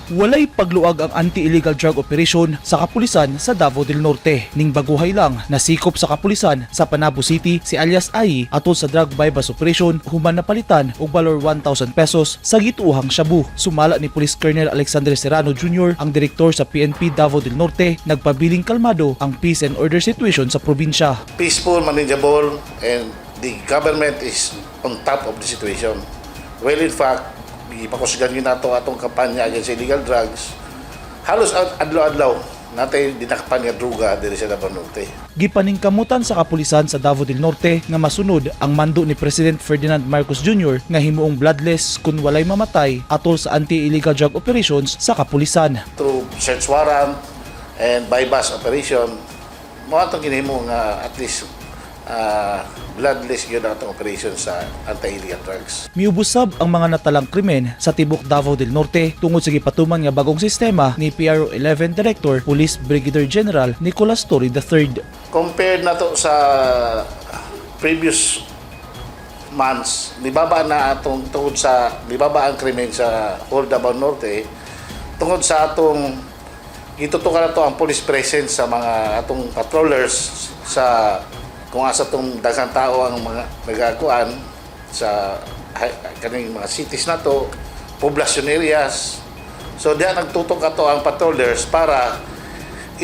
Walay pagluag ang anti-illegal drug operation sa kapulisan sa Davao del Norte. Ning baguhay lang, nasikop sa kapulisan sa Panabo City si alias Ai atol sa drug buy-bust operation human napalitan og balor 1,000 pesos sa gituohang shabu. Sumala ni Police Colonel Alexander Serrano Jr., ang direktor sa PNP Davao del Norte, nagpabiling kalmado ang peace and order situation sa probinsya. Peaceful, manageable, and the government is on top of the situation. Well, in fact, ipakusgan yun nato atong kampanya against illegal drugs. Halos adlaw-adlaw, natay dinakpan nga druga diri sa Davao Norte. Gipaningkamutan sa kapulisan sa Davao del Norte nga masunod ang mando ni President Ferdinand Marcos Jr. nga himuong bloodless kung walay mamatay atol sa anti-illegal drug operations sa kapulisan. Through search warrant and buy-bust operation, mao atong ginhimo nga at least bloodless yun ang atong operation sa anti-illegal drugs. Miubos sab ang mga natalang krimen sa tibok Davao del Norte tungod sa gipatuman nga bagong sistema ni PRO 11 Director Police Brigadier General Nicolas Torre III. Compared na to sa previous months, nibaba na atong tungod sa nibaba ang krimen sa whole Davao Norte tungod sa atong gitutukan na to ang police presence sa mga atong patrollers sa kung asa tong daghang tao ang mga nagakuan sa kaning mga cities na to, poblasyon areas. So diha nagtutok ato ang patrollers para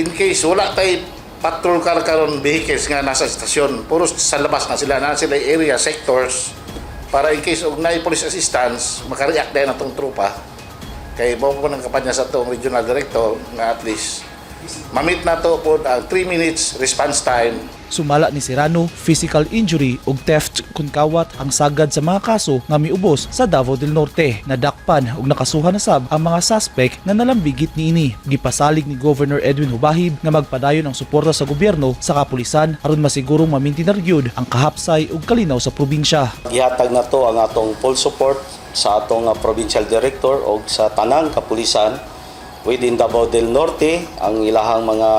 in case wala tay patrol car karon, vehicles nga nasa estasyon, puro sa labas na sila, na sila area sectors para in case og naay police assistance, makareact din atong tropa. Kay mao po ng kampanya sa atong regional director nga at least ma-meet na to po ang 3 minutes response time. Sumala ni Serrano, physical injury ug theft kun kawat ang sagad sa mga kaso nga miubos sa Davao del Norte. Nadakpan ug nakasuhan na sab ang mga suspect nga nalambigit niini. Gipasalig ni Governor Edwin Hubahib nga magpadayon ang suporta sa gobyerno sa kapulisan aron masigurong mamintinar gyud ang kahapsay ug kalinaw sa probinsya. Gihatag na to ang atong full support sa atong provincial director o sa tanang kapulisan within Davao del Norte ang ilahang mga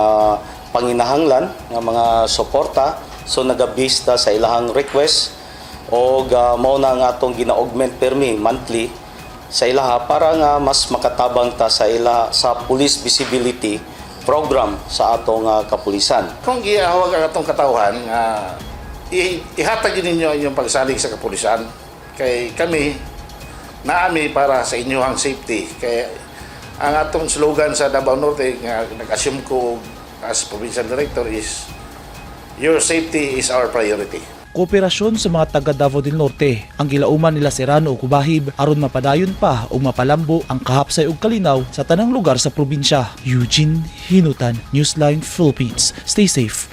panginahanglan nga mga suporta. So nagabista sa ilahang request og mao na ang atong gina-augment permi monthly sa ilaha para nga mas makatabang ta sa ila sa police visibility program sa atong kapulisan. Kung giahawag ang atong katawhan nga ihatag yun ninyo ang inyong pagsalig sa kapulisan kay kami naami para sa inyong safety. Kay ang atong slogan sa Davao Norte nga nag-assume ko as provincial director is "Your safety is our priority." Kooperasyon sa mga taga Davao del Norte ang gilauman nila Serrano ug Hubahib aron mapadayon pa ug mapalambo ang kahapsay ug kalinaw sa tanang lugar sa probinsya. Eugene Hinutan, Newsline Philippines. Stay safe.